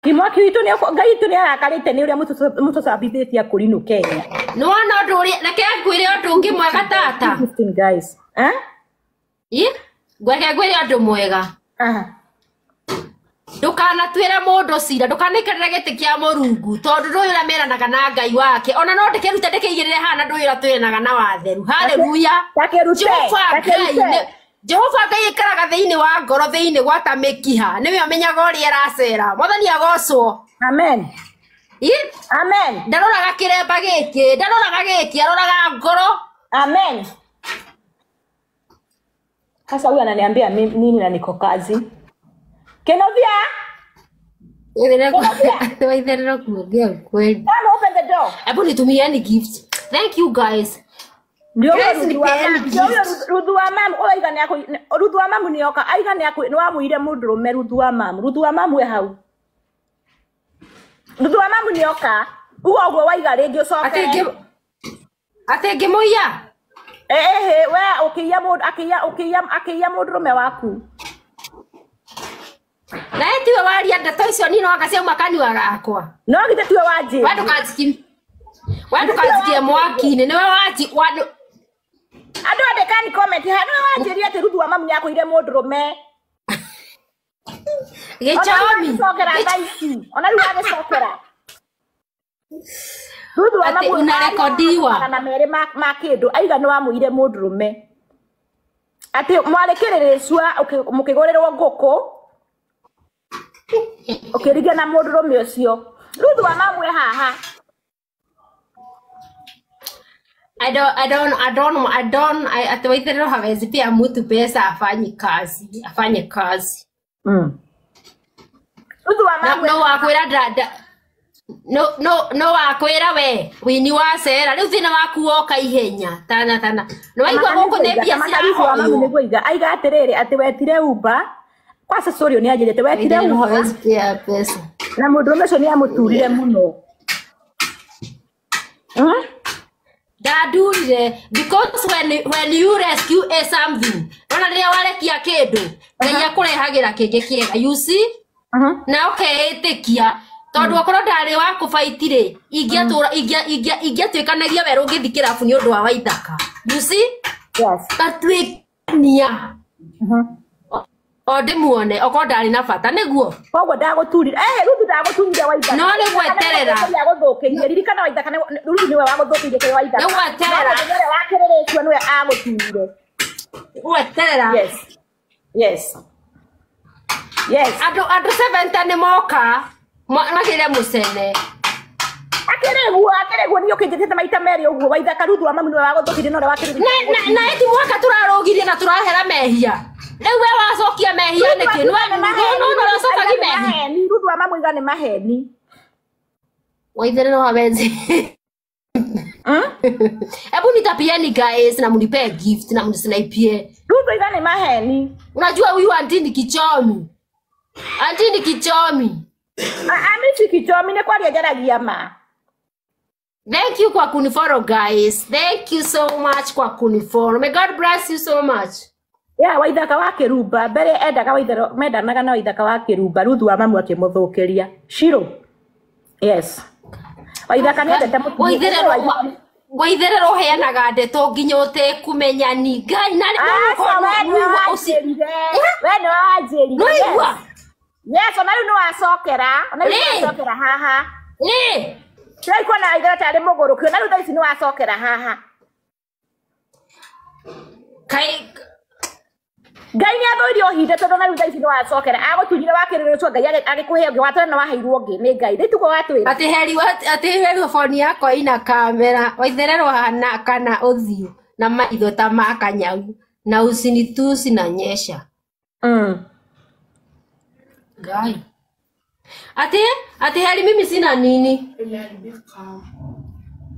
Kimwaki witũ nĩ Ngai witũ nĩ arakarĩte nĩ ũrĩa mũtũcabithĩtie kũrinũ Kenya. Nĩwona ũndũ ũrĩa reke ngwĩre ũndũ ũngĩ mwega tata. 15 guys. Eh? Ĩ? Ngweke ngwĩre ũndũ mwega. Aha. Ndũkanatuĩre mũndũ cira, ndũkanaikarĩre gĩtĩ kĩa Mũrungu, tondũ ndũĩ ũrĩa meranaga na Ngai wake. Ona no ndĩkĩrute ndĩkĩigĩrĩre haha na ndũĩ ũrĩa twĩranaga na watheru. Haleluya. Takĩrute. Jehova Ngai Takĩrute. Jehova Ngai aikaraga thĩinĩ wa ngoro thĩinĩ gwata mĩkiha nĩwe ũmenyaga ũrĩa aracera. Mwathani agocwo. Amen. Ĩ? Amen. Ndaroraga kĩremba gĩkĩ, ndaroraga gĩkĩ, aroraga ngoro. Amen. Sasa huyu ananiambia nini na niko kazi. Kenovia, Waitherero kuongea ukweli. come open the door. Hebu nitumieni gift. Thank you guys. Ndio huyo Guys, Ruthu wa nipeeni mamu, ndio huyo gift. Ruthu wa mamu ũraiga nĩ akũ Ruthu wa mamu nĩoka aiga nĩ akũ nĩ wamũire mũndũrũme Ruthu wa mamu. Ruthu wa mamu e hau. Ruthu wa mamu nĩoka. Uga ũguo waiga rĩngĩ ũcokere. Atĩ ngĩmũiya. Ehe, we ũkĩiya mũndũ akĩiya ũkĩiya akĩiya mũndũrũme waku. Na tiwe waria ndeto icio niĩ no anga ciauma kanua gakwa. No githĩ tiwe wanjĩrire. We ndũkanjikie mwaki-inĩ nĩwe wanji Andũ andĩkani comment haha nĩwe wanjĩrire atĩ Ruthu wa mamu nĩakũire mũndũrũme. Gĩchomi. Ona rĩu thaa ici. Ona rĩu agĩcokera. Ruthu wa Atĩ mamu unarekodiwa. magana merĩ ma kĩndũ aiga nĩ wamũire mũndũrũme. Atĩ mwarĩ kĩrĩrĩcua mũkĩgũrĩrwo ngũkũ ũkĩrigia na mũndũrũme ũcio. Ruthu wa mamu e haha. I don't, atĩ Waitherero hawezi pea mtu pesa afanye kazi, afanye kazi. Ruthu wa Na mamu no wakwĩra no wakwĩra we wini wa cera rĩu thĩna waku woka ihenya tana tana nĩ waigua gũkũ nĩ mbia cirahoywo. Nĩguo aiga aiga atĩrĩrĩ atĩ wetire Uber kwa Cecũrio nĩ anjĩrĩte wetire Waitherero Uber hawezi pea pesa. na mũndũrũme ũcio nĩ amũturire mũno. Ndandurire because when you rescue a something ona rĩrĩa warekia kĩndũ Ngai akũrehagĩra kĩngĩ kĩega you see na ũkeĩtĩkia tondũ okorwo ndarĩ wa kũbaiti rĩ ingĩatũra ingĩatuĩkanagia werũ ngĩthiĩ kĩrabu nĩ ũndũ wa Waithaka you see. Yes. Ngatuĩkania o ndĩmuone okorwo ndarĩ na bata nĩguo. Koguo ndagũturire Ruthu ndagũturire Waithaka. No nĩ gweterera. Agũthũkĩirie ririkana Waithaka Ruthu nĩwe wagũthũkĩirie kĩrĩ Waithaka. Nĩ gweterera. No mũthenya ũrĩa wa kĩrĩrĩcua nĩwe agũturire. Gweterera. Yes. Yes. Yes. Andũ 70 nĩ moka magĩre mũcene. Akĩrĩguo akĩrĩguo niĩ ũkĩnjĩtĩte maita merĩ ũguo Waithaka Ruthu wa mamu nĩwe wagũthũkĩirie na ũrĩa wakĩrĩrĩcua. Na ĩti mwaka tũrarũgirie na tũrahera mehia. Rĩu we wacokia mehia nĩkĩ? Nĩ ũracokagia mehia. Ruthu wa mamu iga nĩ maheni. Waitherero hawezi. Hebu nitapieni guys na mnipee gift na mnisnaipie. Ruthu iga nĩ maheni. Unajua huyu auntie ni kichomi. Auntie ni kichomi. Ami si kichomi nĩ kwaria njaragia ma. Thank you kwa kunifollow guys. Thank you so much kwa kunifollow. May God bless you so much. Ya Waithaka wa Kĩrumba mbere endaga Waitherero mendanaga na Waithaka wa Kĩrumba Ruthu wa mamu akĩmũthũkĩria. Shiro. Yes. Waithaka nĩ endete mũtumia. Waitherero ũheanaga ndeto nginya ũtekũmenya ni Ngai na Aca we nĩwe wanjĩrire. We nĩwe wanjĩrire. Nĩwaigua? Yes, ona rĩu nĩwacokera. Ona rĩu nĩwacokera haha. Rĩ. Ndĩraigua na Waitherero tarĩ mũgũrũki ona rĩu thaa ici nĩwacokera haha. Kai Ngai nĩ athũire ũhinde tondũ na rĩu thaa ici nĩwacokera. Agũtunyire wakĩrĩrĩcwo Ngai agĩkũhe ũngĩ watwĩra nĩ waheirwo ũngĩ nĩ Ngai. Rĩu tiguo watwĩra. Atĩ heri phone yakwa ina kamera. Waitherero hana kana ũthiũ na maitho ta ma kanyau na usinitusi na nyesha. Ngai. Ati heri mimi sina nini.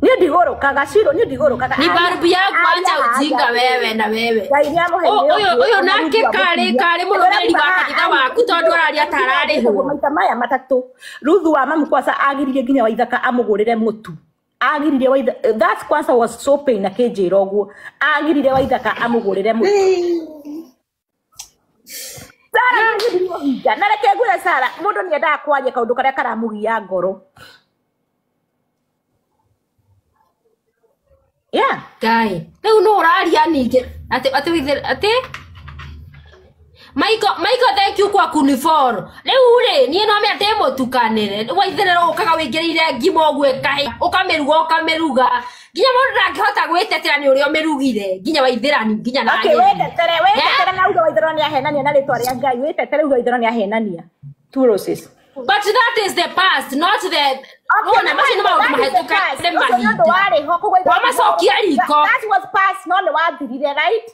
Niĩ ndigũrũkaga Shiro, niĩ ndigũrũkaga. Ni barbu yangu acha ujinga wewe na wewe. Ngai nĩamũheire Ũyũ nake karĩ mũrũmĩrĩri wa kanitha waku tondũ araria ta ararĩhwo. Maita maya matatũ Ruthu wa mamu kwanza agiririe nginya Waithaka amũgũrĩre mũtu. Agiririe Waithaka that kwanza was so pain akĩnjĩra ũguo. Agiririe Waithaka amũgũrĩre mũtu. Sara nĩ mũhinga na reke ngwĩre Sara mũndũ nĩ endaga kwaria kaũndũ karĩa karamũgia ngoro. Yeah. Ngai rĩu nũ ũraria ningĩ atĩ atĩ atĩ Michael thank you kwa kunifollow. Rĩu rĩ niĩ no menya ndĩ mũtukanĩre waitherero ũkaga wĩingĩrĩire ngima ũguo ĩkahĩa ũkamĩruga ũkamĩruga nginya mũndũ ndangĩhota gwĩtetera nĩ ũrĩa ũmĩrugire nginya waithĩrani nginya na Okay, wĩtetere na uge waitherero nĩ ahenania na rĩtwa rĩa Ngai wĩtetere uge waitherero nĩ ahenania. Two roses. But that is the past, not the no, macio nĩ maũndũ mahĩtũka nĩ mahinda. Wamacokia riko. That was past, no nĩ wathirire, right?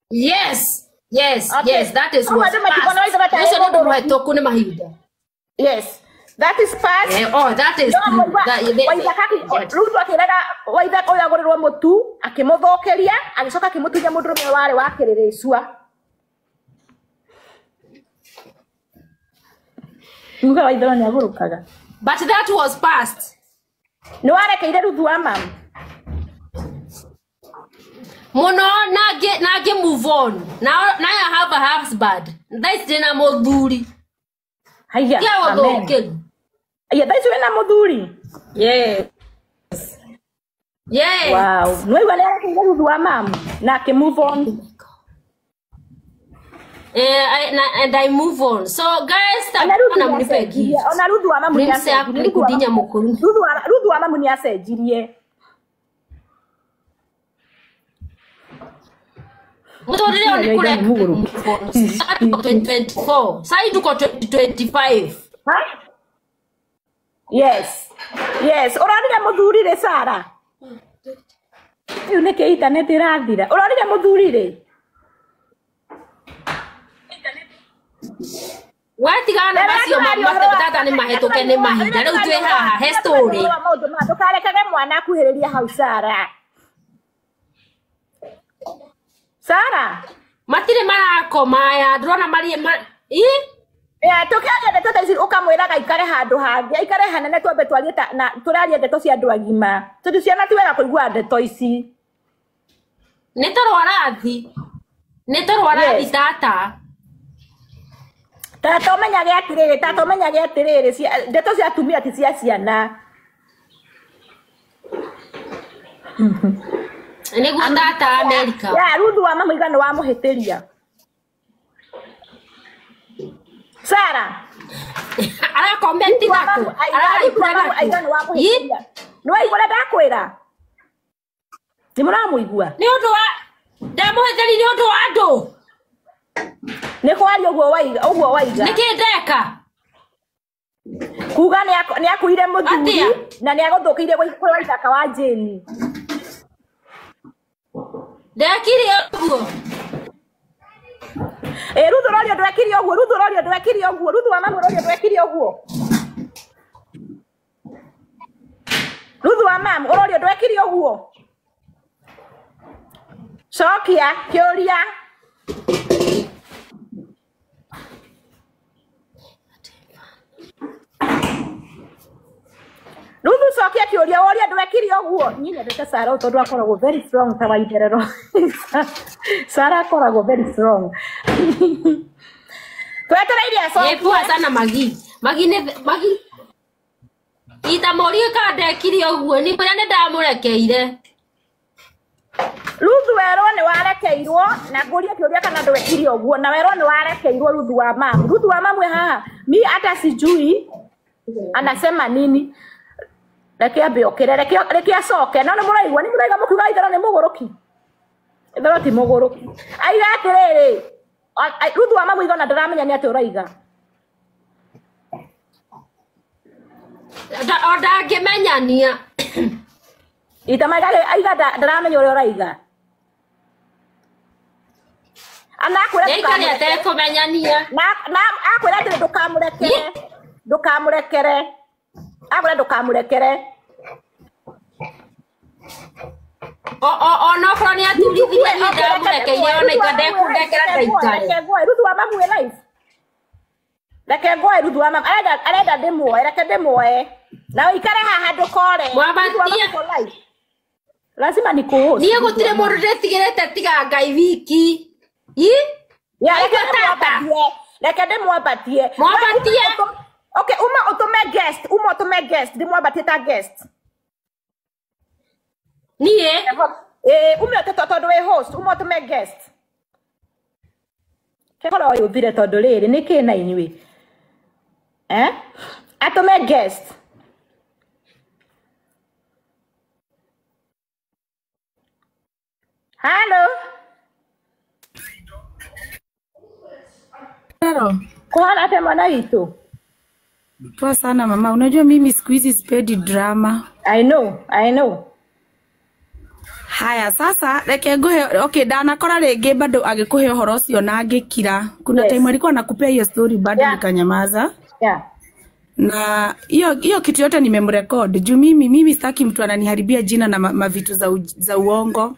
Yes. Yes, okay. Yes, that is what past. Ũcio nĩ ũndũ mũhetũku nĩ mahinda. Yes, that is past. Oh, that is true. Ruth akĩrega Waithaka ũyũ agũrĩrwo mũtu, akĩmũthũkĩria, agĩcoka akĩmũtunya mũndũrũme warĩ wa kĩrĩrĩcua. Uga Waithera nĩ agũrũkaga. But that was past. Nĩ warekeire Ruth wa mamu. Muno na move on. Now I have a husband. That's ndina muthuri. Haya. Amen. Yeah, that's wena muthuri. Yes. Yes. Wow. Nĩ waigua nĩ arekeire Ruth wa mamu na akĩ move on. And I move on. So guys, na mnipe gift. Ona Ruth wa mamu ni acenjirie. Kudinya mukuru. Ruth wa mamu ni acenjirie. Muturire ni kure 2024. Sai tuko 2025. Ha? Yes. Yes, uronire muthuri ri Sara. Riu niki internet irathira. Uronire muthuri ri? Watigana macio matata ni mahĩtũke nĩ mahinda rĩu twĩ haha he story. Ndũkarekage mwana akuhĩrĩrie hau Sara. Sara matirĩ marakoma aya ndĩrona marĩ ĩ tũkĩaria ndeto ta ici ũkamwĩraga aikare handũ hangĩ aikare hanene twambe twarie na tũraria ndeto cia andũ agima tondũ ciana ti wega kũigua ndeto ici. Nĩ tũrwarathi nĩ tũrwarathi tata. Tata ũmenyage atĩrĩrĩ, tata ũmenyage atĩrĩrĩ, ndeto cia atumia ti cia ciana. Nĩguo tata America. Ya Ruth wa mamu igana wa mũhĩtĩria. Sara. Arakomenti naku. Araigana wa mũhĩtĩria. Nĩ waigua ũrĩa ndakwĩra? Nĩ mũramũigua? Nĩ ũndũ wa ndamũhĩtĩria nĩ ũndũ wa andũ. Nĩ kwaria ũguo waiga, ũguo waiga. Nĩkĩ ndeka? Kuga nĩ akuire mũthuri na nĩ agũthũkĩire kũrĩ Waithaka wa Jane. Ndekire ũguo. Ruth ũrorio ndwekire ũguo, Ruth ũrorio ndwekire ũguo, Ruth wa mamu ũrorio ndwekire ũguo. Ruth wa mamu ũrorio ndwekire ũguo. Cokia kĩũria. Ruth cokia kĩũria woria ndwekire ũguo. Niĩ nyendete Sara tondũ akoragwo very strong ta Waitherero. Sara akoragwo very strong. Twetereire acokie. Poa sana Magi. Magi nĩ Magi. Ita morie ka ndekire ũguo ni kwĩra nĩ ndamũrekeire. Ruth werwo nĩ warekeirwo na ngũrie kĩũria kana ndwekire ũguo na werwo nĩ warekeirwo Ruth wa mamu. Ruth wa mamu haha mi hata sijui anasema nini. Reke ambe okire, reke acoke. No nĩ mũraigua, nĩ mũraiga mũkiuga Waitherero nĩ mũgũrũki. Itherero ti mũgũrũki. Aiga atĩrĩrĩ, Ruth wa mamu igona ndaramenya nĩ atĩ ũraiga. O ndangĩmenyania. Ita maiga aiga ndaramenya ũrĩa ũraiga. Ana akwĩra ndũkamũrekere. Atekũmenyania. Na akwĩra atĩrĩ ndũkamũrekere. Ndũkamũrekere. Akwĩra ndũkamũrekere. O no korwo nĩ aturithirie niĩ ndamũrekeire ona ika ndekũndekera ndaikare. Reke ngũe Ruth wa mamu ĩ live. Reke ngũe Ruth wa mamu arenda ndĩmuoe, reke ndĩmuoe. Na ũikare haha ndũkore. Mwabatia. Lazima nikuhost. Niĩ gũtirĩ mũndũ ndĩtigĩrĩte tiga Ngai wiki. Ĩ? Yeah, Aigua tata. Reke ndĩmwambatie. Mwambatie. Okay, uma ũtũme guest, uma ũtũme guest, ndĩmwambatie ta guest. Niĩ. Eh, ume ũtũme tondũ wĩ host, uma ũtũme guest. Kĩhoro ũyũ ũthire tondũ rĩrĩ nĩ kĩ na inyuĩ? Eh? Atũme guest. Hello. Hello. Kuhana atĩa mwana witũ? Poa sana mama, unajua mimi siku hizi sipendi drama. I know, I know. Haya sasa reke nguhe, okay, ndanakora rĩngĩ bado agĩkũhe ũhoro ũcio na ngĩkira. Kuna time alikuwa anakupea hiyo story bado nikanyamaza. Na hiyo hiyo kitu yote nimemrecord juu mimi sitaki mtu ananiharibia jina na mavitu za uongo.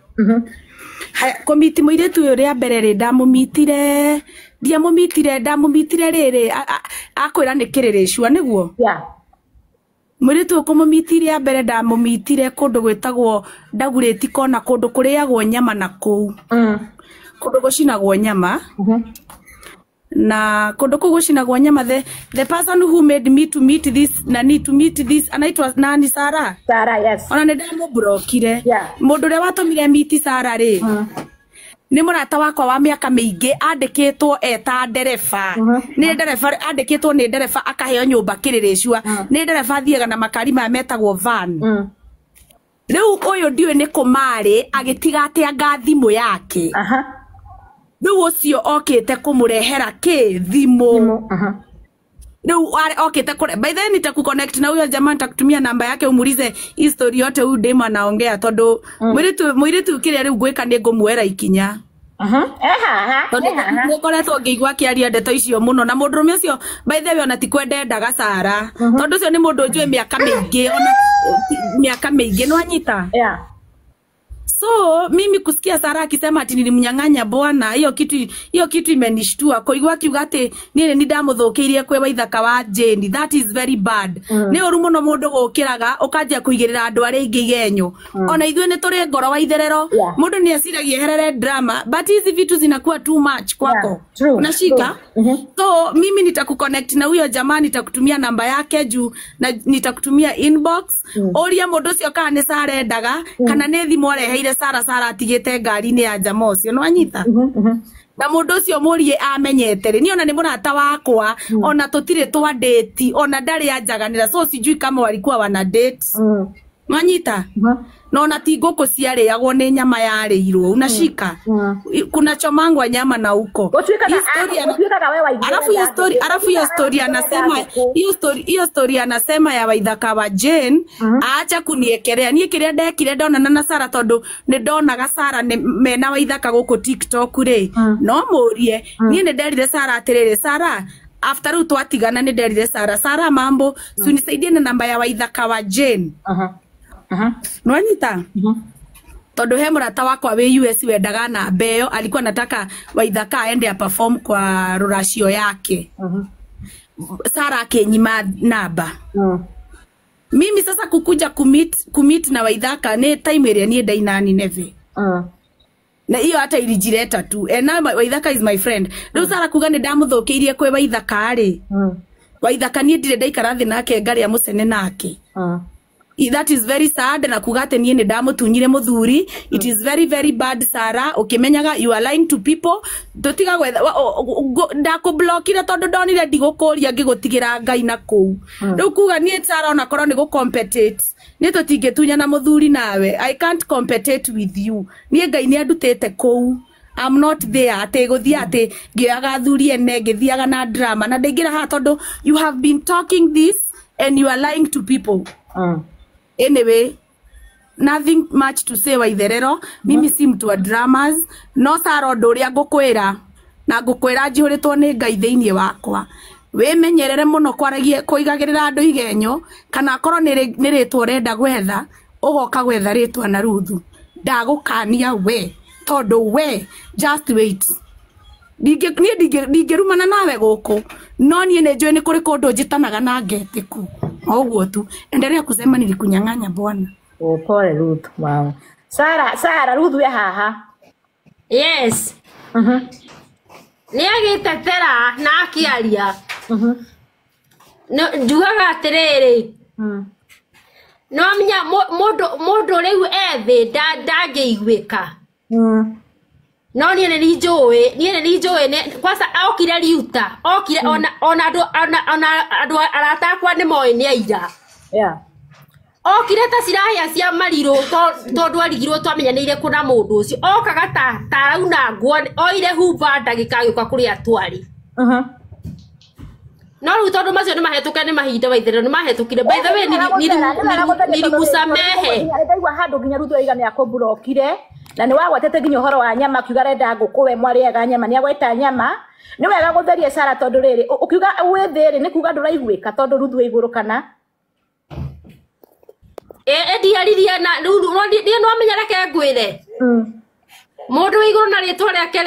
Haya komiti mũirĩtu ũyũ rĩa mbere rĩ ndamũmitire ndiamũmitire ndamũmitire rĩrĩ akwĩra nĩ kĩrĩrĩcua nĩguo. Mũirĩtu ũyũ kũmũmiti rĩa mbere ndamũmitire kũndũ gwĩtagwo Ndagurĩti kona kũndũ kũrĩagwo nyama na kũu. Kũndũ gũcinagwo nyama. Na kũndũ kũu gũcinagwo nyama the person who made me to meet this nani to meet this anaitwa nani Sara? Sara, yes. Ona nĩ ndamũblokire. Mũndũ ũrĩa watũmire miti Sara rĩ nĩ mũrata wakwa wa mĩaka mĩingĩ andĩkĩtwo eta ndereba. Nĩ ndereba andĩkĩtwo nĩ ndereba akaheo nyũmba kĩrĩrĩcua. Nĩ ndereba athiaga na makari maya metagwo van. Rĩu ũyũ ndiũĩ nĩ kũmarĩ agĩtiga atĩanga thimũ yake. Rĩu ũcio okĩte kũmũrehera kĩ thimũ. Rĩu okĩte kũre by the way nitakuconnect na huyo jamaa, nitakutumia namba yake umulize hii story yote huyu demu anaongea tondu mũirĩtu kĩrĩa rĩu ngwĩka nĩ ngũmuoera ikinya. Tondũ nĩngoretwo ngĩigua akĩaria ndeto icio mũno na mũndũrũme ũcio by the way ona ti kwenda endaga Sara tondũ ũcio nĩ mũndũ njũĩ mĩaka mĩingĩ ona miaka mĩingĩ no anyita. So mimi kusikia Sara akisema ati nilimnyang'anya bwana, hiyo kitu imenishtua. Koigua akiuga ati niĩ nĩ ndamũthũkĩirie kwĩ Waithaka wa Jane. That is very bad. Nĩ ũru mũno mũndũ gũkĩraga ũkanjia kũigĩrĩra andũ arĩa aingĩ igenyo. Ona ithuĩ nĩ tũrĩ ngoro wa itherero. Mũndũ nĩ eciragia eherere drama, but hizi vitu zinakuwa too much kwako. Unashika? So mimi nitakuconnect na huyo jamaa, nitakutumia namba yake juu na nitakutumia inbox. Ũria mũndũ ũcio kana nĩ Sara endaga kana nĩ thimũ areheire Sara Sara atigĩte ngari-inĩ ya jamaa ũcio no anyita. Na mũndũ ũcio mũrie amenyete rĩ niĩ ona nĩ mũrata wakwa ona tũtirĩ twa date ona ndarĩ anjaganĩra, so sijui kama walikuwa wana date. Mwanyita? Na ona ti ngũkũ ciarĩagwo nĩ nyama yarĩirwo unashika. Kuna chomangwa nyama na huko. Alafu hiyo story anasema hiyo story anasema ya Waithaka wa Jane aacha kuniekerea niĩ kĩrĩa ndekire ndonana na Sara tondu nĩ ndonaga Sara nĩ mena Waithaka gũkũ TikTok rĩ no mũrie niĩ nĩ nderire Sara atĩrĩrĩ Sara after rĩu twatigana nĩ nderire Sara Sara mambo si unisaidie na namba ya Waithaka wa Jane. Nwanyita? Tondu he mũrata wakwa wĩ US wendaga namba ĩyo alikuwa anataka Waithaka aende a perform kwa ruracio yake. Sara akĩnyima namba. Mimi sasa kukuja kumit na Waithaka nĩ time ĩrĩa niĩ ndainani neve. Na hiyo hata ilijileta tu. And now Waithaka is my friend. Rĩu Sara kuga nĩ ndamũthũkĩirie kwĩ Waithaka rĩ. Waithaka niĩ ndirĩ ndaikara thĩ nake ngarĩa mũcene nake. That is very sad na kuga atĩ niĩ nĩ ndamũtunyire mũthuri. It is very very bad Sara, ũkĩmenyaga you are lying to people. Tũtiga gwetha ndakũblokire tondũ ndonire ndigũkũria ngĩgũtigĩra Ngai na kũu. Rĩu kuga niĩ Sara onakorwo nĩ gũcompete niĩ tũtingĩtunyana mũthuri nawe. I can't compete with you. Niĩ Ngai nĩ andutĩte kũu. I'm not there atĩ gũthiĩ atĩ ngĩoyaga athuri ene ngĩthiaga na drama na ndaingĩra haha tondũ you have been talking this and you are lying to people. Anyway, nothing much to say Waitherero. Mimi si mtu wa dramas. No Sara ũndũ ũrĩa ngũkwĩra na ngũkwĩra njihũrĩtwo nĩ Ngai thĩinĩ wakwa. Wĩmenyerere mũno kwaragia kũigagĩrĩra andũ igenyo kana akorwo nĩ rĩtwa ũrenda gwetha ũgoka gwetha rĩtwa na Ruthu. Ndagũkania we tondũ we just wait. Niĩ ndingĩrumana nawe gũkũ no niĩ nĩ njũĩ nĩ kũrĩ kũndũ njĩtanaga na ngetĩku. Ũguo tu endelea kusema nilikunyang'anya bwana. Oh, pole Ruth. Wow. Sara, Sara Ruth we haha. Yes. Nĩ agĩtetera na akĩaria. Njugaga atĩrĩrĩ, no amenya mũndũ rĩu ethĩ ndangĩiguĩka. No niĩ nĩ njũĩ kwanza okire riuta okire ona andũ arata akwa nĩ moĩ nĩ aira. Yeah. Okire ta cirahĩa cia marirũ tondũ arigirwo twamenyanĩire kũna mũndũ ũcio okaga ta tarauna nguo oire huba ndagĩka agĩũka kũrĩa twarĩ. No rĩu tondũ macio nĩ mahĩtũke nĩ mahinda waitherero nĩ mahĩtũkire. By the way nilimusamehe. Ndaigua handũ nginya Ruthu oiga nĩ akũmburokire na nĩ wagwetete nginya ũhoro wa nyama akiuga arenda ngũkũ we mwarĩaga nyama nĩ agweta nyama. Nĩ wega gũtheria Sara tondũ rĩrĩ ũkiuga wĩ thĩ rĩ nĩ kuga ndũraiguĩka tondũ Ruthu wĩ igũrũ kana ndiaririe na niĩ no menya reke ngwĩre mũndũ wĩ igũrũ na rĩtwa rĩake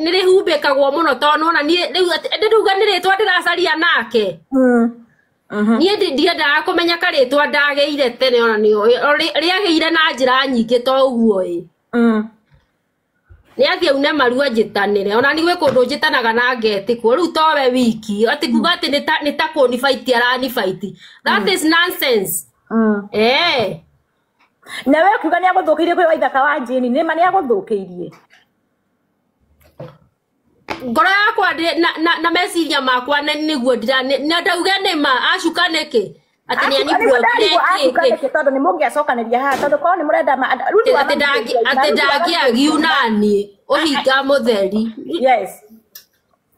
nĩ rĩhumbĩkagwo mũno tondũ nĩwona niĩ rĩu ndĩruga nĩ rĩtwa ndĩracaria nake. Niĩ ndiendaga kũmenya karĩtwa ndagĩire tene ona nĩ rĩagĩire na njĩra nyingĩ to ũguo ĩ. Nĩ athiĩ aune maru anjĩtanĩre ona nĩ gwĩ kũndũ njĩtanaga na ngetĩkwo rĩu towe wiki atĩ kuga atĩ nĩ ta kũnibaiti aranibaiti. That is nonsense. Na we kuga nĩ agũthũkĩirie kwĩ Waithaka wa Jane nĩ ma nĩ agũthũkĩirie. Ngoro yakwa na meciria makwa nĩguo ndauge nĩ ma acuka nĩkĩ atĩ nĩ aniburokire kĩ tondũ nĩ mũngĩacokanĩria haha tondũ korwo nĩ mũrenda atĩ ndangĩagiu naniĩ ũhinga mũtheri. Yes.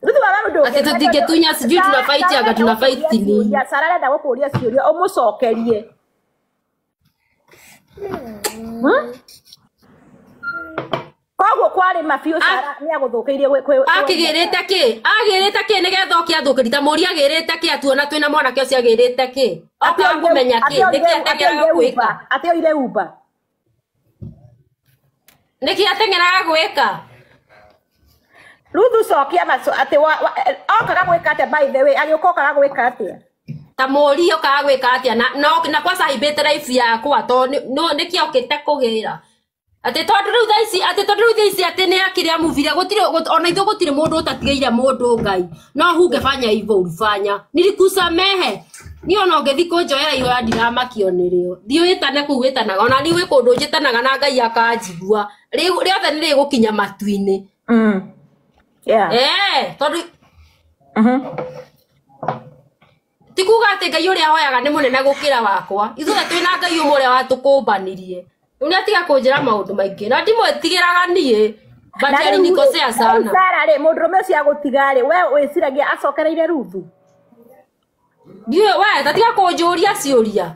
Ruthu wa mamu atĩ tũtingĩtunya sijui tunabaiti anga tunabaiti nini. Sara arenda gũkũria ciũria ũmũcokerie. Koguo kwarĩ mabiũ Sara nĩ agũthũkĩirie kwĩ akĩgĩrĩte kĩ agĩrĩte kĩ nĩgetha oke athũkĩri ta mũria agĩrĩte kĩ atuona twĩna mwanake ũcio agĩrĩte kĩ okaga kũmenya kĩ nĩkĩ ateng'eraga gwĩka atĩ oire Uber nĩkĩ ateng'eraga gwĩka. Ruthu cokia maco atĩ okaga gwĩka atĩa by the way agĩũka okaga gwĩka atĩa ta mũria okaga gwĩka atĩa na kwanza haimbĩte life yakwa to nĩkĩ okĩte kũgĩra atĩ tondũ rĩu thaa ici atĩ tondũ rĩu thaa ici atĩ nĩ akĩrĩa muvire gũtirĩ ona ithuĩ gũtirĩ mũndũ ũtatigĩire mũndũ Ngai no hungefanya hivyo ulifanya nilikusamehe niĩ ona ũngĩthiĩ kũnjoera ihoya ndiramakio nĩrĩo thiĩ wĩtane kũu wĩtanaga ona niĩ gwĩ kũndũ njĩtanaga na Ngai akanjigua rĩothe nĩ rĩgũkinya matu-inĩ. Yeah. Tondũ ti kuga atĩ Ngai ũrĩa hoyaga nĩ mũnene gũkĩra wakwa ithuothe twĩna Ngai ũmwe ũrĩa watũkũmbanirie. Rĩu nĩ atiga kũnjĩra maũndũ maingĩ na ndimwĩtigĩraga niĩ but alinikosea sana. Sara rĩ mũndũrũme ũcio agũtiga rĩ we wĩciragia acokereire Ruthu? Ndiũĩ we ta tiga kũnjũria ciũria.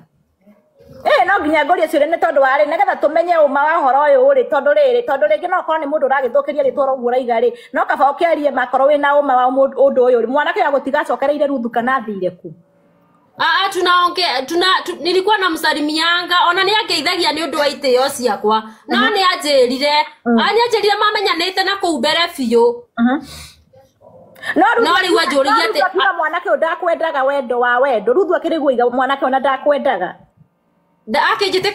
No nginya ngũrie ciũria nĩ tondũ warĩ nĩgetha tũmenye ũma wa ũhoro ũyũ rĩ tondũ rĩrĩ tondũ rĩngĩ no ũkorwo nĩ mũndũ ũragĩthũkĩria rĩtwa ũguo ũraiga rĩ no kaba ũkĩarie makorwo wĩna ũma wa ũndũ ũyũ rĩ mwanake ũyũ agũtiga acokereire Ruthu kana athire kũ? Tunaongea nilikuwa namsalimianga ona nĩ angeithagia nĩ ũndũ wa itĩo ciakwa no nĩ anjĩrire anjĩrire mamenyanĩte na kũu mbere biũ. No rĩu anjũririe atĩ akiuga mwanake ũyũ ndakwendaga wendo wa wendo Ruthu akĩrĩ guo mwanake ona ndakwendaga. Ndathiĩte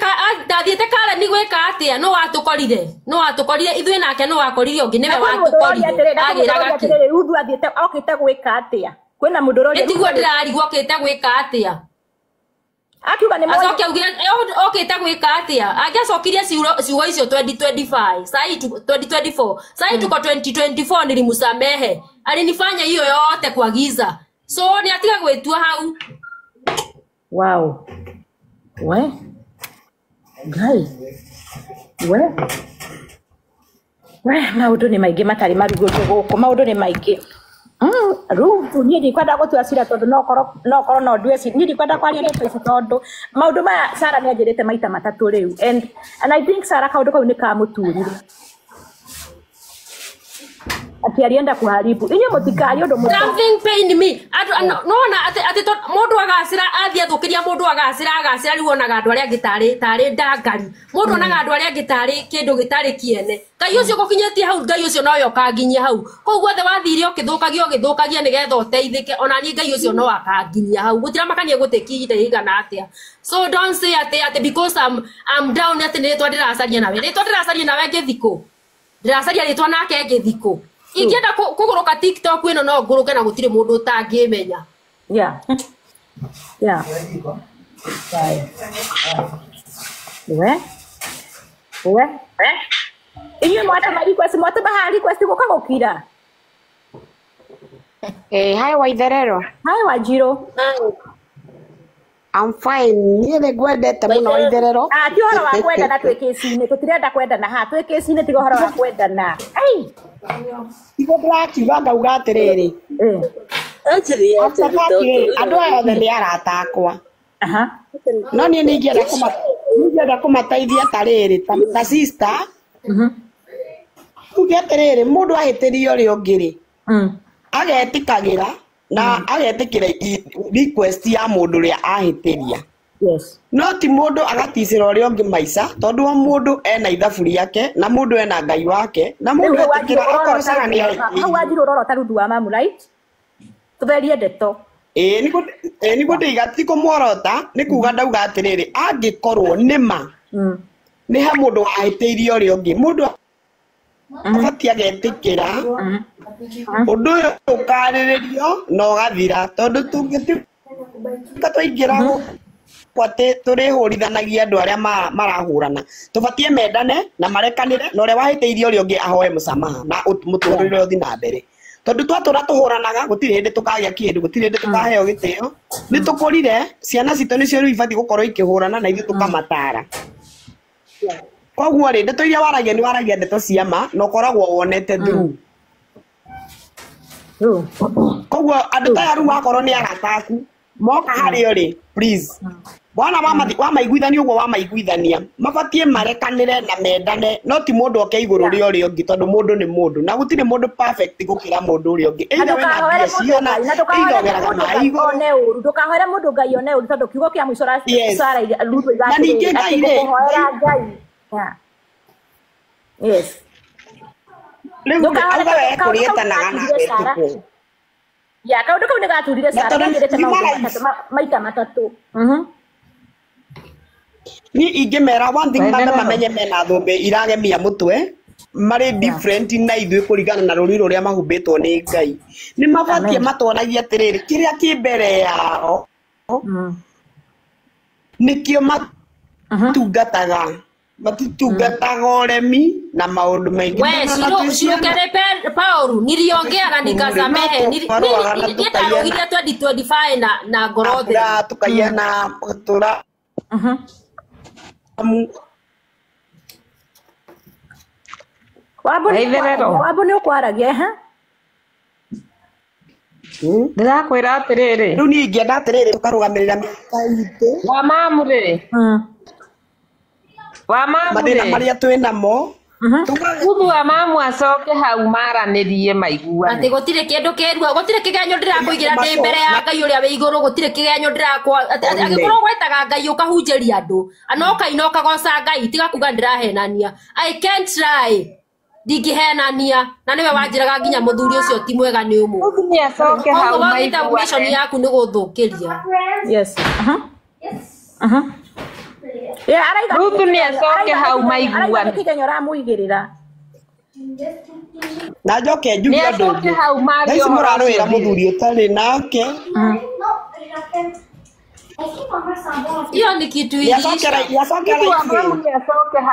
Karen gwĩka atĩa nũ watũkorire nũ watũkorire ithuĩ nake nũ wakorire ũngĩ nĩwe watũkorire agĩraga kĩ Ruthu athiĩte okĩte gwĩka atĩa kwĩna mũndũ ũroria tiguo ndĩrarigwo okĩte gwĩka atĩa akiuga nĩ acoke auge okĩte gwĩka atĩa angĩacokirie ciugo icio 2025 sai 2024 sai tuko 2024 nilimusamehe alinifanya hiyo yote kwa giza so nĩ atiga gwĩtua hau. Wow. We Ngai we we maũndũ nĩ maingĩ matarĩ marugũrio gũkũ maũndũ nĩ maingĩ. Ruthu niĩ ndikwenda gũtua cira tondũ no ũkorwo no ndue cira niĩ ndikwenda kwaria ndeto ici tondũ maũndũ maya Sara nĩ anjĩrĩte maita matatũ rĩu and I think Sara kaũndũ kau nĩ kamũturire ati alienda kuharibu inyuĩ mũtikarie ũndũ mũtũ something pain me nona atĩ mũndũ agacĩra athiĩ athũkĩria mũndũ agacĩra agacĩra rĩu onaga andũ arĩa angĩ tarĩ ndangari mũndũ onaga andũ arĩa angĩ tarĩ kĩndũ gĩtarĩ kĩene Ngai ũcio ũgũkinyĩtie hau Ngai ũcio nowe ũkanginyia hau kũu guothe wathire ũkĩthũkagia ũgĩthũkagia nĩgetha ũteithĩke ona niĩ Ngai ũcio no akanginyia hau gũtiramakania gũtĩki ihinda rĩigana atĩa so don't say atĩ because I'm down atĩ nĩ rĩtwa ndĩracaria nawe rĩtwa ndĩracaria nawe ngĩthikũ ndĩracaria rĩtwa nake ngĩthikũ Ingĩenda kũgũrũka TikTok ĩno no ngũrũke na gũtirĩ mũndũ ũtangĩmenya. Yeah. Yeah. We. We. Inyuĩ mwatũma request, mwatũma haha request gũka gũkira. Hey, hi Waitherero. Hi Wanjirũ. I'm fine. Niĩ nĩ ngwendete mũno Waitherero. Ah, ti ũhoro wa kwendana twĩ kĩci-inĩ, tũtirenda kwendana haha, twĩ kĩci-inĩ tiga ũhoro wa kwendana. Ai. Tiguo ndĩrakiuga ngauga atĩrĩrĩ. After that rĩ, andũ aya othe nĩ arata akwa. Aha. No niĩ nĩ ingĩenda kũmateithia ta rĩrĩ, ta sister. Tuge atĩrĩrĩ, mũndũ ahĩtĩria ũrĩa ũngĩ rĩ, agetĩkagĩra na agetĩkĩra request ya mũndũ ũrĩa ahĩtĩria. Yes. No ti mũndũ agaticĩra ũrĩa ũngĩ maica tondũ o mũndũ ena ithabu rĩake na mũndũ ena Ngai wake na mũndũ etĩkĩra okorwo Sarah nĩ ahĩtĩirie. Hau Wanjirũ ũrorota Ruthu wa mamu, right? Tũtherie ndeto. Ĩĩ nĩguo ndĩiga ti kũmworota nĩ kuga ndauga atĩrĩrĩ angĩkorwo nĩma nĩ he mũndũ wahĩtĩirie ũrĩa ũngĩ mũndũ abatiĩ agetĩkĩra ũndũ ũyũ ũkarĩrĩrio na ũgathira tondũ tũngĩtuĩka twaingĩra gũkũ atĩ tũrĩhũrithanagia andũ arĩa marahũrana tũbatiĩ mendane na marekanĩre na ũrĩa wahĩtĩirie ũrĩa ũngĩ ahoe mũsamaha na mũtũrĩre ũthiĩ na mbere tondũ twatũra tũhũranaga gũtirĩ hĩndĩ tũkagĩa kĩndũ gũtirĩ hĩndĩ tũkaheo gĩtĩo nĩ tũkũrire ciana citũ nĩcio rĩu ibatiĩ gũkorwo ikĩhũrana na ithuĩ tũkamatara. Koguo rĩ ndeto iria waragia nĩ waragia ndeto cia ma na ũkoragwo wonete through. Koguo andũ ta aya rĩu wakorwo nĩ arata aku moka harĩ o rĩ please wana wamaiguithania ũguo wamaiguithania mabatiĩ marekanĩre na mendane no ti mũndũ oke igũrũ rĩa ũrĩa ũngĩ tondũ mũndũ nĩ mũndũ na gũtirĩ mũndũ perfect gũkĩra mũndũ ũrĩa ũngĩ. Either wĩna mbia cigana, either ũgeraga maĩ igũrũ. Ndũkahoere mũndũ Ngai one ũru tondũ kiugo kĩa mũico Sarah Ruthu Na ningĩ Ngai rĩ, kũhoera Ngai. Yeah. Yes. Rĩu auga we kũrĩetanaga na wetĩkwo. Yeah, kaũndũ kau nĩ gaturire Sarah nĩagĩrĩte maũndũ maita matatũ. Niĩ ingĩmera one thing mambe mamenye mena thũmbĩ iragemia mũtwe marĩ different na ithuĩ kũringana na rũri rũrĩa mahumbĩtwo nĩ Ngai. Nĩ mabatiĩ matuonagie atĩrĩrĩ kĩrĩa kĩ mbere yao nĩkĩo matungataga matitungataga ũremi na maũndũ maingĩ. We Shirokere Paul niliongea na nikasamehe nilitarũgire 2025 na ngoro theri tukaiana tũra Wambo nĩ ũkwaragia ha? Ndĩrakwĩra atĩrĩrĩ rĩu niĩ ingĩenda atĩrĩrĩ tũkarũgamĩrĩra mĩaka itũ wa mamu rĩ wa mamu mathĩna marĩa twĩ namo Ruthu wa mamu acoke hau maranĩrie maiguane atĩ gũtirĩ kĩndũ kĩrua gũtirĩ kĩgenyo ndĩrakũigĩra ndĩ mbere ya Ngai ũrĩa wĩ igũrũ gũtirĩ kĩgenyo ndĩrakwa angĩkorwo gwetaga Ngai ũkahunjĩria andũ ana ũkaina ũkagoca Ngai tiga kuga ndĩrahenania. I can't lie ndingĩhenania na nĩwe wanjĩraga nginya mũthuri ũcio ti mwega nĩ ũmwe. Ruthu nĩ acoke hau maiguane mission yaku nĩ gũthũkĩria. Yes. Yeah, araiga Ruthu nĩ acoke hau maiguane kĩgenyo ũramũigĩrĩra. Na njoke njuge ũndũ ũngĩ. Thaa ici mũrarũĩra mũthuri ũtarĩ nake. Hiyo ni kitu iliisha.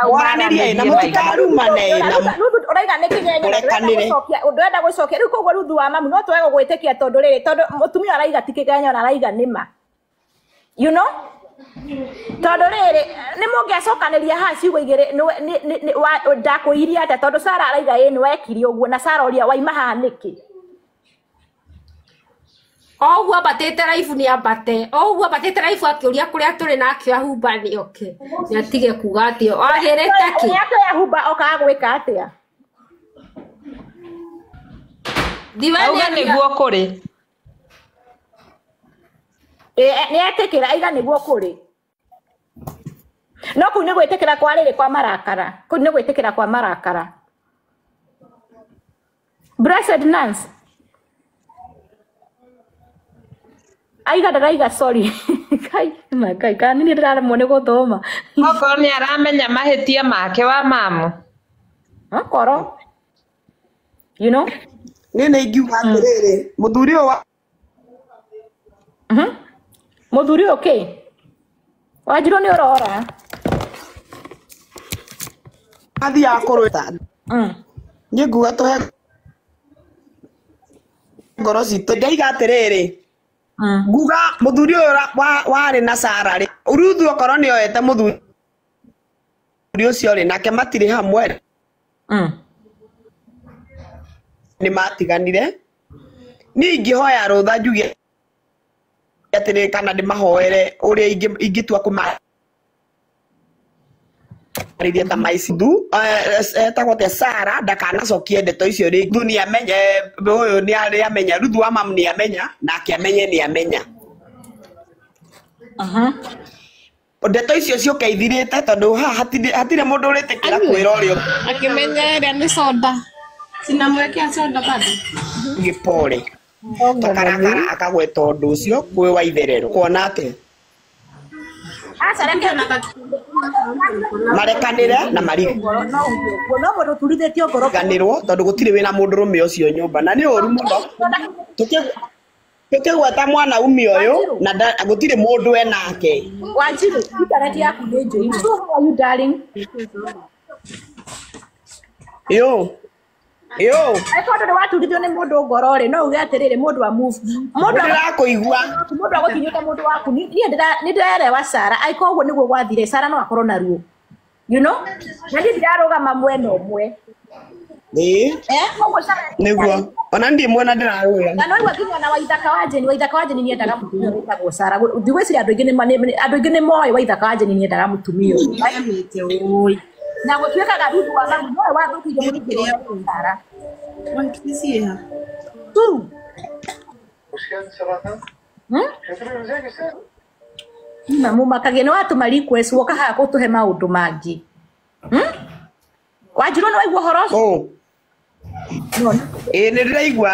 Mwaranĩrie na mũtikarumane na Ruthu ũraiga nĩ kĩgenyo ndũrenda gũcokia rĩu koguo Ruthu wa mamu no twage gũgwĩtĩkia tondũ rĩrĩ tondũ mũtumia araiga ti kĩgenyo na araiga nĩ ma. You know? Tondũ rĩrĩ nĩ mũngĩacokanĩria haha ciugo igĩrĩ ndakũirie atĩa tondũ Sarah araiga ĩ nĩ wekire ũguo na Sarah ũria waima haha nĩkĩ? O ũguo ambatĩte raibu nĩ ambate o ũguo ambatĩte raibu akĩũria kũrĩa tũrĩ na akĩoya humba nĩ oke nĩ atige kuga atĩ agĩrĩte kĩ nĩ akĩoya humba okaga gwĩka atĩa? Auga nĩguo kũrĩ. Nĩ etĩkĩra aiga nĩguo kũrĩ. No kũu nĩ gwĩtĩkĩra kwa rĩrĩ kwa marakara. Kũu nĩ gwĩtĩkĩra kwa marakara. Blessed Nance. Aiga ndaraiga sorry. Kai makai kana nĩ ndĩraremwo nĩ gũthoma. Okorwo nĩ aramenya mahĩtia make wa mamu. Okorwo. You know? Niĩ nĩ ingiuga atĩrĩrĩ, mũthuri ũyũ wa Mũthuri ũyũ kĩ? Wanjirũ nĩ ũrora. Athiaga kũrũta. Niĩ nguga tũhe ngoro citũ. Ndaiga atĩrĩrĩ, nguga mũthuri ũyũ warĩ na Sara rĩ, Ruthu okorwo nĩ oete mũthuri ũcio rĩ, nake matirĩ hamwe nĩ matiganire. Niĩ ingĩhoya rũtha njuge atĩrĩrĩ, kana ndĩmahoere ũrĩa ingĩtua kũmarĩria ta maicithu etagwo atĩa Sara ndakanacokie ndeto icio rĩngĩ. Ruthu nĩ amenye, ũyũ nĩ amenya, Ruthu wa mamu nĩ amenya, nake amenye nĩ amenya. Ndeto icio ciũke ithirĩte tondũ haha hatirĩ mũndũ ũrĩtĩkĩra kwĩra ũrĩa Akĩmenya ĩrĩa nĩ soda. Sinamwekea soda bado. ũngĩ pole. Takarakara akagweta ũndũ ũcio kwĩ Waitherero. Kuona atĩa? Aca reke Marekanĩre na no mũndũ ũturithĩtio ngoro mariganĩrwo tondũ gũtirĩ wĩna mũndũrũme ũcio nyũmba na nĩ ũru mũno tũkĩgweta mwanaume ũyũ na gũtirĩ mũndũ enake. Wanjiru, internet yaku nĩ njũru. So how are you darling? Yo. Yo. Angĩkorwo ndũrĩ waturithio nĩ mũndũ ngoro rĩ, no uge atĩrĩrĩ, mũndũ a move. Mũndũ Ndĩrakũigua. Mũndũ agũkinyĩte mũndũ waku. Niĩ nĩ ndĩrerewa Sara. Angĩkorwo ũguo nĩguo gwathire, Sara no akorwo na ruo. You know? Na niĩ ndirarũgama mwena ũmwe. Ĩĩ. Koguo Sara Nĩguo. Ona ndiĩ mwena ndĩrarũĩra. Na no igua nginya na Waithaka wa Jane, Waithaka wa Jane nĩendaga mũtumia wĩtagwo Sara. Ndigwĩciria andũ aingĩ andũ aingĩ nĩ moĩ Waithaka wa Jane nĩendaga mũtumia ũyũ. Na gũtuĩkaga Ruthu wa mamu nowe wathũkirie mũtumia ũyũ Sara. Tu. Na mumakagia nĩ watũma request woka haha gũtũhe maũndũ mangĩ. Wanjirwo nĩ waigua ũhoro ũcio? Ĩĩ nĩ ndĩraigua.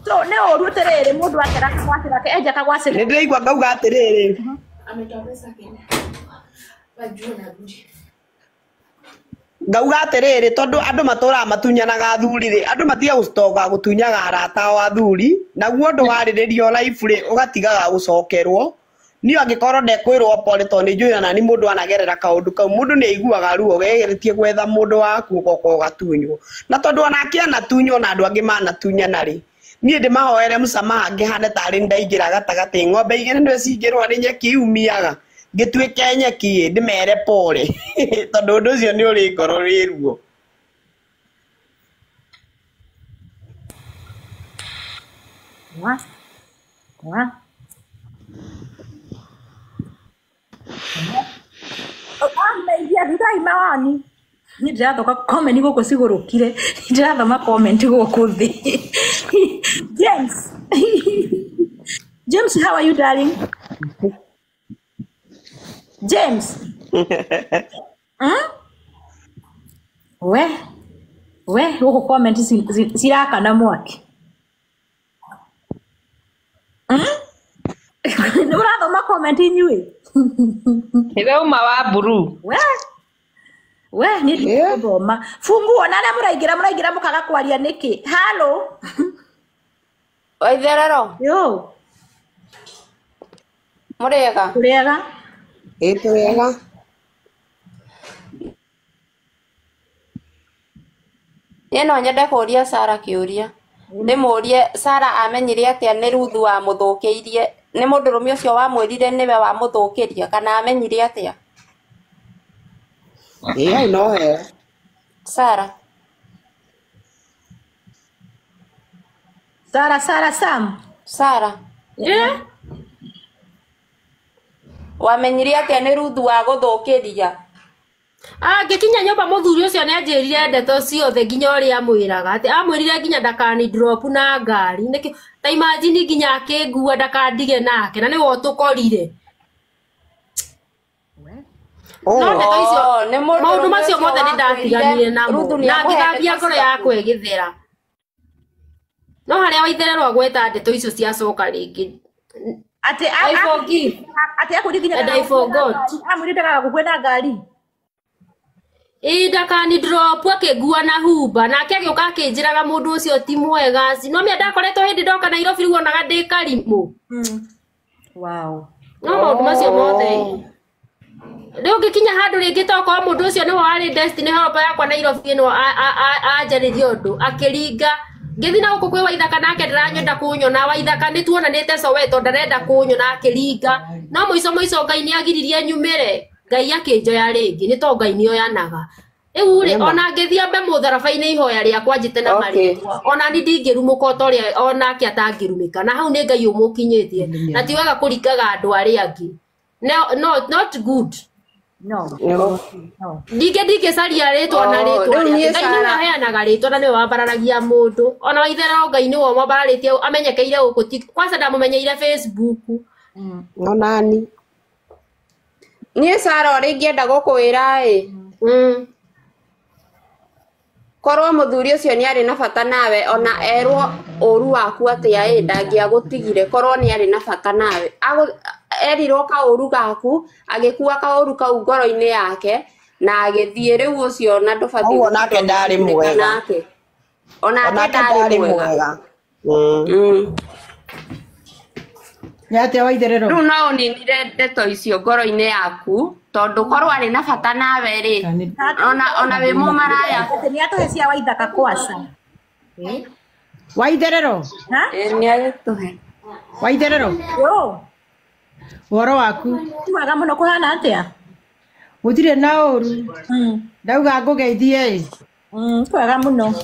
So nĩ ũru atĩrĩrĩ, mũndũ akera kagwacĩ gake, enja kagwacĩ. Nĩ ndĩraigua ngauga atĩrĩrĩ. Ngauga atĩrĩrĩ, tondũ andũ matũraga matunyanaga athuri rĩ, andũ matiga gũcoka gũtunyaga arata ao athuri, naguo ũndũ warĩrĩrio live rĩ, ũgatigaga gũcokerwo. Niĩ angĩkorwo ndekwĩrwo pole tondũ nĩ njũĩ ona nĩ mũndũ anagerera kaũndũ kau, mũndũ nĩ aiguaga ruo gegeretie gwetha mũndũ waku ũgoka ũgatunywo. Na tondũ onake anatunywo na andũ angĩ manatunyana rĩ, niĩ ndĩmahoere msamaha ngĩhane tarĩ ndaingĩra gatagatĩ, ng'ombe igĩrĩ nĩwe cingĩrwo nĩ nyeki iumiaga, ngĩtuĩke nyeki ĩ, ndĩmere pole tondũ ũndũ ũcio nĩ ũrĩ ngoro wĩ ruo. Wa? Wa? Ameithia rutai mawoni. Niĩ ndĩrathoka comment gũkũ cigũrũkire. Ndĩrathoma comment gũkũ thĩ. James. James, how are you darling? James. We. We, gũkũ comment cirakana mwaki. Nĩ ũrathoma comment inyuĩ? Ĩrauma wa blue. We. We, niĩ ndigũthoma. Funguo na arĩa mũraingĩra mũraingĩra mũkaga kwaria nĩkĩ? Hello. Waitherero. Yo. Mũrĩega? Tũrĩega. Ĩĩ tũrĩega. Niĩ no nyende kũũria Sara kĩũria. Ndĩmũũrie Sara amenyire atĩa nĩ Ruthu wamũthũkĩirie, nĩ mũndũrũme ũcio wamwĩrire nĩwe wamũthũkĩria kana amenyire atĩa? Ĩĩ hau no hega. Sara. Sara, Sara, Sam. Sara. Yeah. Wamenyire atĩa nĩ Ruthu wagũthũkĩria? Angĩkinya nyũmba mũthuri ũcio nĩ anjĩrire ndeto ciothe nginya ũrĩa amwĩraga atĩ amwĩrire nginya ndakani drop na ngari nĩkĩ ta imagine nginya akĩngua ndakandige nake na nĩwe ũtũkorire. No ndeto icio maũndũ macio mothe nĩ ndatiganire namo na ngĩthambia ngoro yakwa ĩgĩthera. No harĩa Waitherero agweta ndeto icio ciacoka rĩngĩ. Atĩ I forgive. Atĩ akwĩrire nginya And I forgot. Amwĩrire ndagagũkue na ngari. Ĩ ndakani drop akĩngua na huba nake agĩũka akĩnjĩraga mũndũ ũcio ti mwega no mĩa ndakoretwo hĩndĩ ndoka Nairobi rĩu onaga ndĩ karimũ. Wow. No maũndũ macio mothe rĩu ngĩkinya handũ rĩngĩ tokorwo mũndũ ũcio nĩwe warĩ destiny helper yakwa Nairobi ĩno anjarĩria ũndũ akĩringa ngĩthiĩ na gũkũ kwĩ Waithaka nake ndaranyenda kũnyona. Waithaka nĩ tuonanĩte Soweto ndarenda kũnyona akĩringa no mũico mũico Ngai nĩ agiririe nyumĩre Ngai akĩnjoya rĩngĩ nĩ to Ngai nĩoyanaga rĩu rĩ ona ngĩthiĩ ambe mũtharaba-inĩ ihoya rĩakwa njĩte na marĩtwa ona ni ndingĩrumũka o ta ũrĩa onake atangĩrumĩka na hau nĩ Ngai ũmũkinyĩtie na ti wega kũringaga andũ arĩa angĩ. No, not good. No. Ndingĩcaria rĩtwa na rĩtwa Ngai nĩwe aheanaga rĩtwa na nĩwe wambararagia mũndũ ona Waitherero Ngai nĩwe ũmwambararĩtie amenyekeire gũkũ ti kwanza ndamũmenyeire Facebook. Onani niĩ Sara ũrĩa ingĩenda gũkwĩra ĩ korwo mũthuri ũcio nĩ arĩ na bata nawe ona erwo ũru waku atĩa ĩ ndangĩagũtigire korwo nĩ arĩ na bata nawe erirwo kaũru gaku agĩkua kaũru kau ngoro-inĩ yake na agĩthiĩ rĩu ũcio na ndũbatiĩ Ũguo nake ndarĩ mwega. Onake ndarĩ mwega. Nĩ atĩa Waitherero? Rĩu no ũninire ndeto icio ngoro-inĩ yaku tondũ korwo arĩ na bata nawe rĩ ona wĩ mũmaraya. Nĩ atũhe cia Waithaka kwaca. Waitherero? Nĩ agĩtũhe. Waitherero? Yo. Ũhoro waku? Ti mwega mũno kũhana atĩa? Gũtirĩ na ũru. Ndauga ngũgeithie ĩ. Kwega mũno.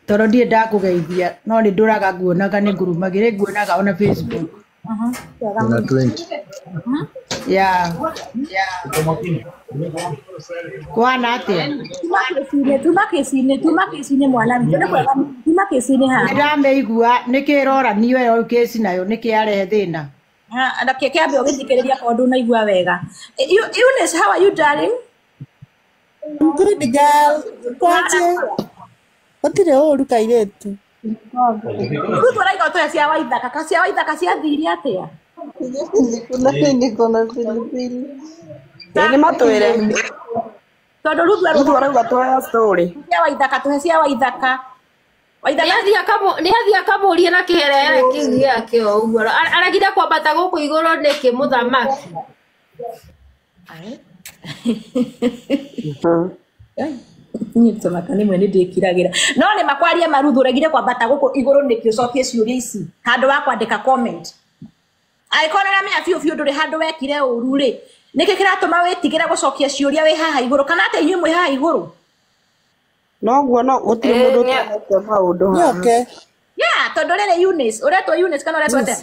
Tondũ ndirĩ ndakũgeithia no nĩ ndũraga nguonaga nĩ ngũrũmagĩrĩra nguonaga ona Facebook. Na 20. Yeah. Kũhana atĩa? Tuma kĩci-inĩ mwana witũ nĩ kwega tuma kĩci-inĩ haha. Nĩndamĩigua nĩkĩ ĩroranio ĩyo kĩci nayo nĩkĩ yarehe thĩna. Reke kĩambe ũgĩthikĩrĩria korwo ndũnaigua wega. Eunice, how are you darling? I'm good girl. Kwaje? Gũtirĩ ũru kairĩtu. Ruth ũraiga ũtũhe cia Waithaka ka cia Waithaka ciathire atĩa? Niko na pilipili. Nĩ matwĩre. Tondũ Ruth arauga tũhe story. Cia Waithaka tũhe cia Waithaka. Nĩ athiĩ akamũrie na kĩherere kĩu gĩake o ũguo aregire kwambata gũkũ igũrũ nĩkĩ mũthamaki? Niĩ tũmaka nĩmwe nĩ ndĩkiragĩra no nĩ makwaria maruthu ũregire kwambata gũkũ igũrũ nĩkĩ ũcokie ciũria ici handũ wa kwandĩka comment angĩkorwo nĩũramenya biũ biũ ndũrĩ handũ wekire ũru rĩ nĩkĩ kĩratũma wĩtigĩre gũcokia ciũria wĩ haha igũrũ kana atĩ inyuĩ mwĩ haha igũrũ? Noguo no gũtirĩ mũndũ ũtarete maũndũ haha. Yeah, tondũ rĩrĩ Eunice ũretwo Eunice kana ũretwo atĩa?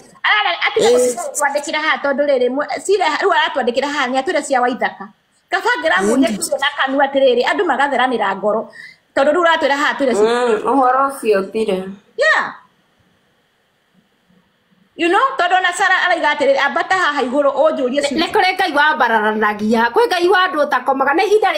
Atiga gũtwandĩkĩra haha tondũ rĩrĩ cire rĩu aratwandĩkĩra haha nĩ atwĩre cia Waithaka kaba ngĩramũria kiugo na kanua atĩrĩrĩ andũ magatheranĩra ngoro tondũ rĩu ũratwĩra haha twĩre ũhoro ũcio ũthire. Yeah. You know, tondũ ona Sara araiga atĩrĩrĩ ambata haha igũrũ ũnjũrie nĩ kũrĩ Ngai wambararanagia kwĩ Ngai wa andũ ũtakomaga nĩ ihinda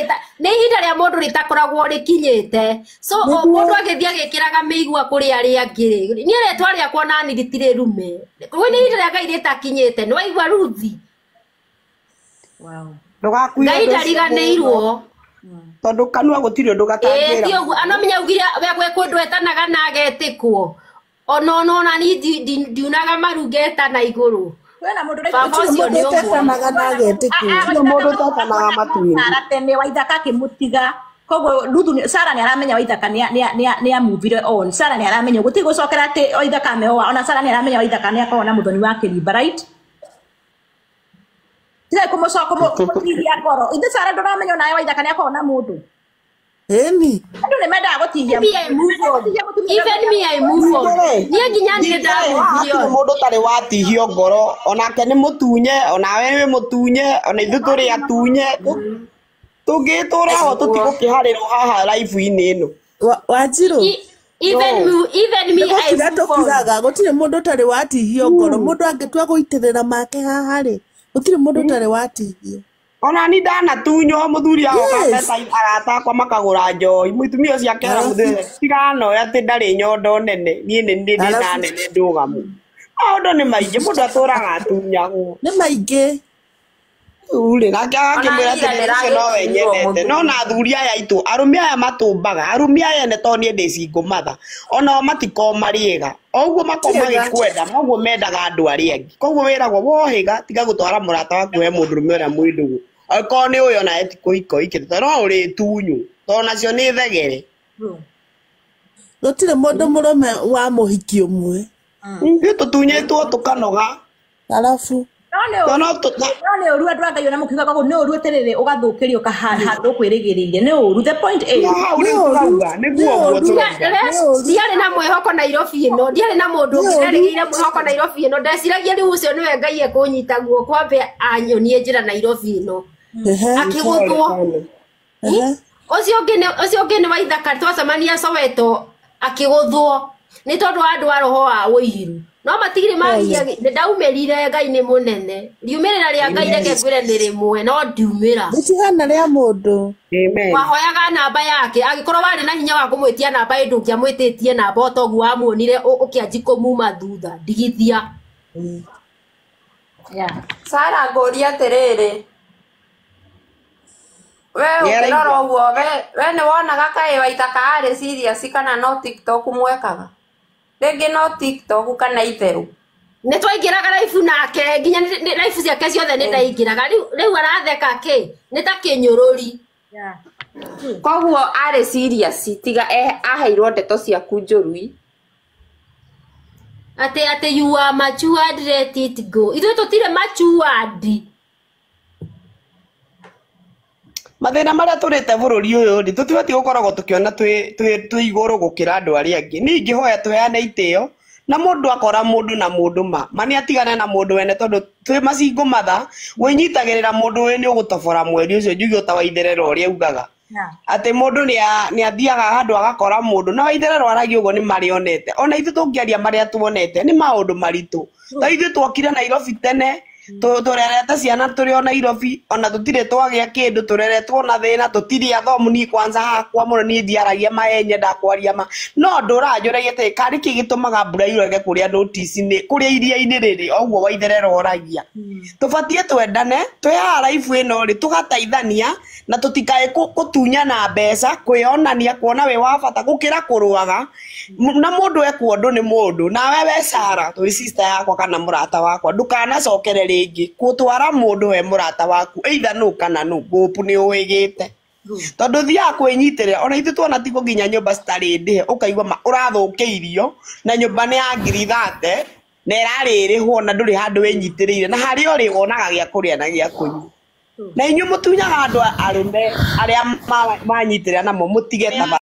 rĩa mũndũ rĩtakoragwo rĩkinyĩte so mũndũ agĩthiĩ agĩkĩraga mĩigua kũrĩ arĩa angĩ rĩ niĩ rĩtwa rĩakwa nani rĩtirĩ rume kwĩ nĩ ihinda rĩa Ngai rĩtakinyĩte nĩ waigua Ruthi? Ngai ndariganĩirwo tondũ kanua gũtirĩ ũndũ gatangĩra. Ĩĩ ũguo anamenya augire we gwĩ kũndũ etanaga na agetĩkwo ona ni ndiunaga maru ngetana igũrũ. Kwĩna mũndũ Baba ũcio nĩ ũmwe. Ũtetanaga na agetĩkwo. Gũtirĩ mũndũ ũtetanaga matu-inĩ. Sara tene Waithaka akĩmũtiga koguo Ruthu Sara nĩ aramenya Waithaka nĩ amuvire on. Sara nĩ aramenya gũtirĩ gũcokera atĩ Waithaka ameoa ona Sara nĩ aramenya Waithaka nĩ akoragwo na mũthoni wa kĩrimba right? Tigai kũmũtihia ngoro ithe Sara ndũramenya onawe Waithaka nĩ akoragwo na mũndũ. Ĩni. Andũ nĩ mendaga gũtihia. Even me I move on. Niĩ nginya niĩ ndamuvire on. Mũndũ ũtarĩ watihio ngoro onake nĩ mũtunye onawe wĩ mũtunye ona ithuĩ tũrĩ atunye tũngĩtũra ho tũtigũkĩharĩrwo haha live-inĩ ĩno. Wanjirũ. Even me I move on. Tũkiraga gũtirĩ mũndũ ũtarĩ watihio ngoro mũndũ angĩtua gũitĩrĩra make haha rĩ gũtirĩ mũndũ ũtarĩ watihio. Ona ni ndanatunywo mũthuri agoka arata akwa makagũra njohi mũtumia ũcio akera mũthuri tiganoe atĩ ndarĩ nyondo nene niĩ nĩ ndĩ nda nene ndũgamu. Maũndũ nĩ maingĩ mũndũ atũraga atunyagwo. Nĩ maingĩ. Rĩu-rĩ, nake Ona agakĩmwĩra ira atĩrĩrĩ, ũcio nowe nĩragĩtuirwo nyendete. No mũthuri. na athuri aya aitũ, arũme aya matũmbaga, arũme aya ene tondũ niĩ ndĩ single mother, onao matikoragwo marĩ ega. O ũguo makoragwo magĩkwenda, noguo mendaga andũ arĩa angĩ. Koguo wĩragwo wohĩga, tiga gũtwara mũrata waku he mũndũrũme ũrĩa mwĩ ndũgũ. Angĩkorwo nĩ ũyũ onawe ti kũhika ũhikĩte, tondũ no ũrĩtunywo, tondũ nacio nĩ thegere. Gũtirĩ mũndũ mũrũme wa mũhiki ũmwe. Ithuĩ tũtunyĩtwo tũkanoga. Arabu. No no No nĩ ũru andũ a Ngai ona mũkiuga koguo nĩ ũru atĩrĩrĩ ũgathũkĩrio handũ ũkwĩrĩgĩrĩire nĩ ũru the point is No hau rĩu tũrauga, nĩguo ũguo tũrauga. Ndiarĩ na mwĩhoko Nairobi ĩno, ndiarĩ na mũndũ ũngĩ nderĩgĩrĩire mwĩhoko Nairobi ĩno. Ndeciragia rĩu ũcio nĩwe Ngai ekũnyita guoko ambe anyonie njĩra Nairobi ĩno. Akĩgũthwo. Ũcio ũngĩ nĩ Waithaka twacemania Soweto akĩgũthwo nĩ tondũ wa andũ a roho wa ũiru. No matirĩ magia nĩ ndaumĩrire Ngai nĩ mũnene. Riumĩrĩra rĩa Ngai reke ngwĩre nĩ rĩmwe no ndiumĩra. Rĩtihana rĩa mũndũ. Wahoyaga namba yake angĩkorwo warĩ na hinya wa kũmwĩtia namba ĩ ndũngĩamwĩtĩtie namba o toguo wamuonire ũkĩanji kũmuma thutha ndigithia. Sara ngũria atĩrĩrĩ we ũkĩrora ũguo we nĩ wonaga kaĩ Waithaka arĩ serious kana no TikTok mwekaga rĩngĩ no TikTok kana itherũ nĩ twaingĩraga raibu nake nginya raibu ciake ciothe nĩ ndaingĩraga rĩu aratheka kĩ nĩ ta kĩnyũrũri. Koguo arĩ serious tiga aheirwo ndeto ciaku njũru. Atĩ you are matured, let it go. Ithuĩ tũtirĩ matured. Mathĩna marĩa tũrĩte bũrũri ũyũ rĩ, tũtibatiĩ gũkoragwo tũkĩona twĩ igũrũ gũkĩra andũ arĩa angĩ. Niĩ ingĩhoya tũheane itĩo na mũndũ akora mũndũ na mũndũ ma nĩ atigane na mũndũ wene tondũ twĩ macingo matha wĩnyitagĩrĩra mũndũ wĩ nĩ ũgũtobora mweri ũcio njuge ta Waitherero ũrĩa augaga. Atĩ mũndũ nĩ athiaga handũ agakora mũndũ na Waitherero aragia ũguo nĩ marĩa onete. Ona ithuĩ tũngĩaria marĩa tuonete nĩ maũndũ maritũ. Ta ithuĩ twokire Nairobi tene tũrerete ciana tũrĩ o Nairobi ona tũtirĩ twagĩa kĩndũ tũreretwo na thĩna tũtirĩ athomu niĩ kwanza hakwa mũno niĩ ndiaragia ma nyendaga kwaria ma no ndũranjũragia atĩ karĩ kĩ gĩtũmaga mbura yurage kũrĩa notice-inĩ kũrĩa iria-inĩ rĩrĩ o ũguo Waitherero oragia. Tũbatiĩ twendane twĩ haha raibu ĩno rĩ tũgateithania na tũtikae gũtunyana mbeca kwĩonania kuona wĩ wa bata gũkĩra kũrũaga na mũndũ ekwo ũndũ nĩ mũndũ nawe we Sara twĩ sister yakwa kana mũrata wakwa ndũkanacokere rĩngĩ gũtwara mũndũ we mũrata waku either nũ kana nũ ngũpu nĩ ũhĩgĩte tondũ thiaga kwĩnyitĩrĩra ona ithuĩ tuona ti nginya nyũmba citarĩ ndĩhe ũkaigua ma ũrathũkĩirio na nyũmba nĩ ya 30,000 na ĩrarĩrĩhwo na ndũrĩ handũ wĩnyitĩrĩire na harĩa ũrĩ wonaga gĩa kũrĩa na gĩa kũnyua na inyuĩ mũtunyaga andũ arũme arĩa manyitĩrĩra namo mũtige ta